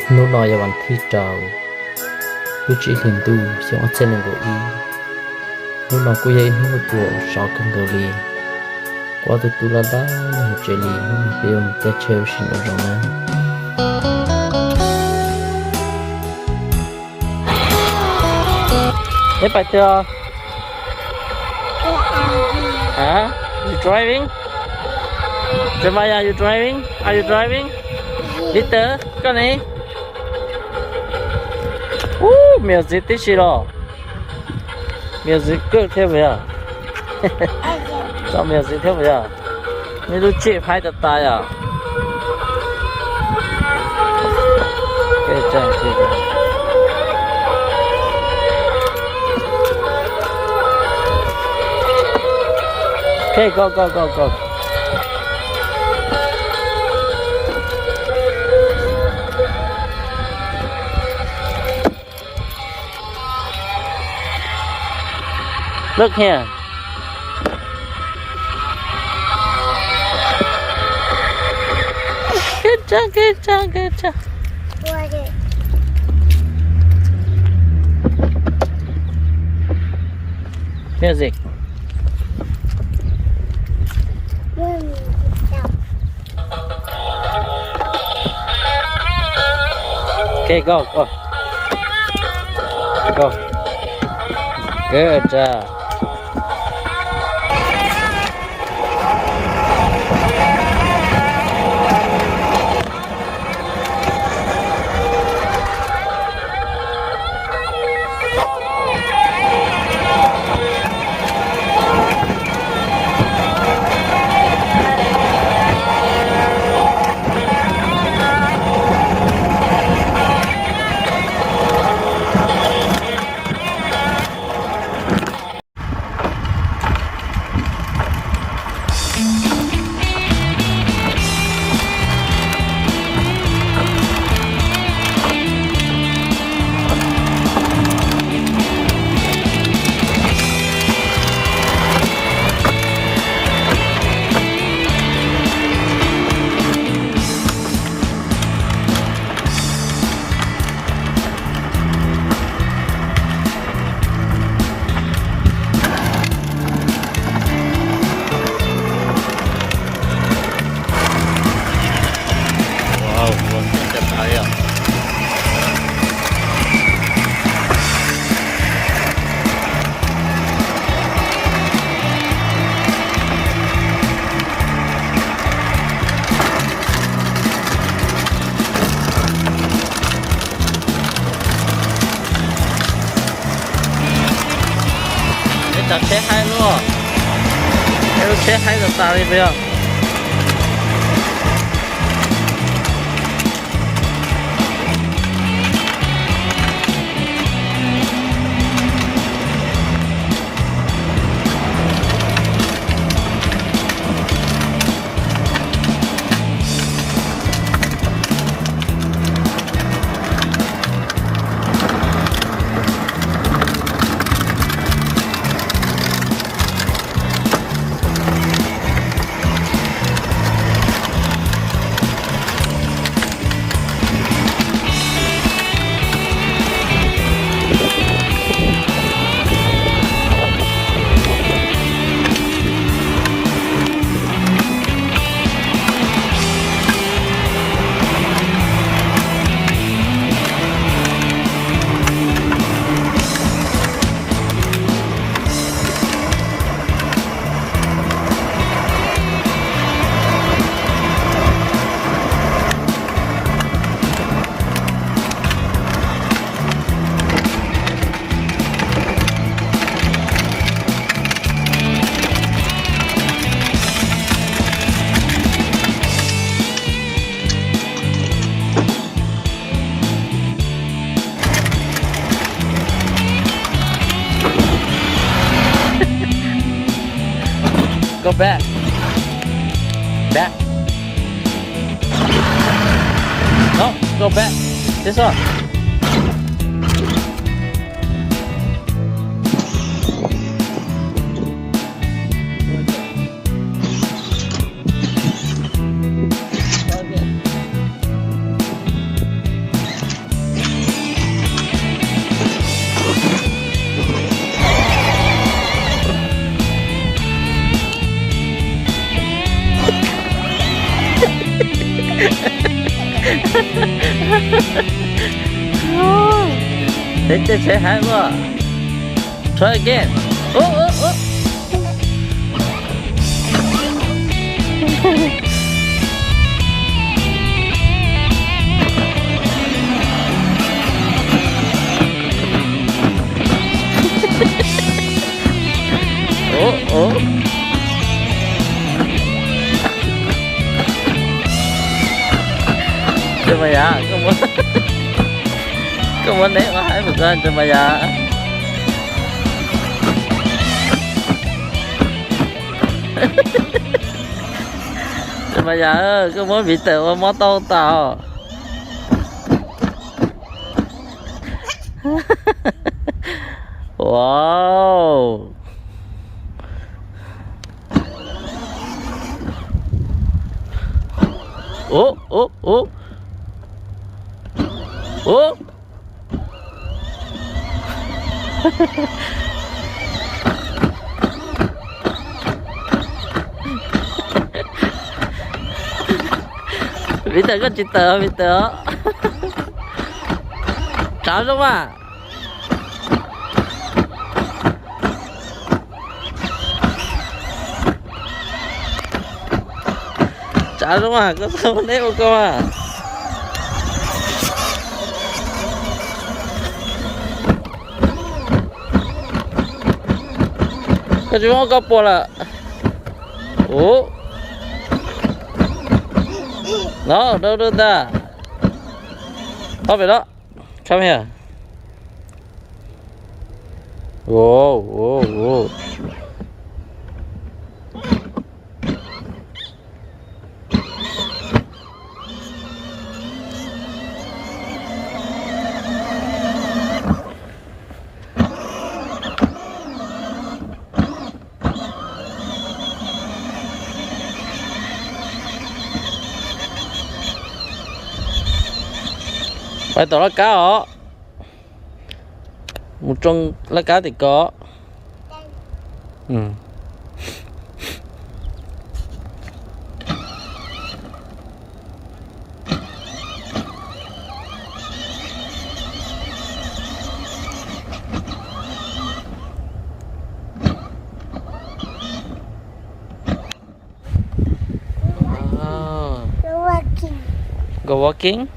Hnub no yog vas thib rau, lub tsib hlis ntuj xyoo ob txhiab nees nkaum ib. Hnub no kuj yog ib hnub uas sov kawg nkaus li. Kuv ob tug tub laj laj hauv tsev li, hnub no peb yuav mus caij tsheb ua si nraum zoov na. Eb, pais twg os? Hả? You driving? Jeremiah, you driving? Are you driving? Peter, koj ne? Ub, music tib si los. Music kawg thiab puas yog? Tso music thiab puas yog? Neb lub tsheb haib tas tas yom. Okay, go, go, go, go. Look here. Good job, good job, good job. Music. Okay, go, go. Go. Good job. Ib tag tsheb haib luaj, ib lub tsheb haib tas tas li puas yog? Go back. Back. No, go back. This one. They just say hi, look. Try again. Oh, oh, oh. Ua, ua. Tsis Mas Yam, koj muab, koj muab neb ua haib mus ko Tsis Mas Yam. Tsis Mas Yam, koj muab Victor ua mob taub tas. Wow. Ua, ua, ua. Ua. Victor, koj tsis tawm, Victor. Tsav zoo mas. Tsav zoo mas, koj txhob neb ua koj mas. Koj tsis muab koj pua lawm. Ub. No, dau dau ntag. Ob pem no. Come here. Wow, wow, wow. Pais tom laj kab os. Mus tsoo laj kab tim ko. Go walking.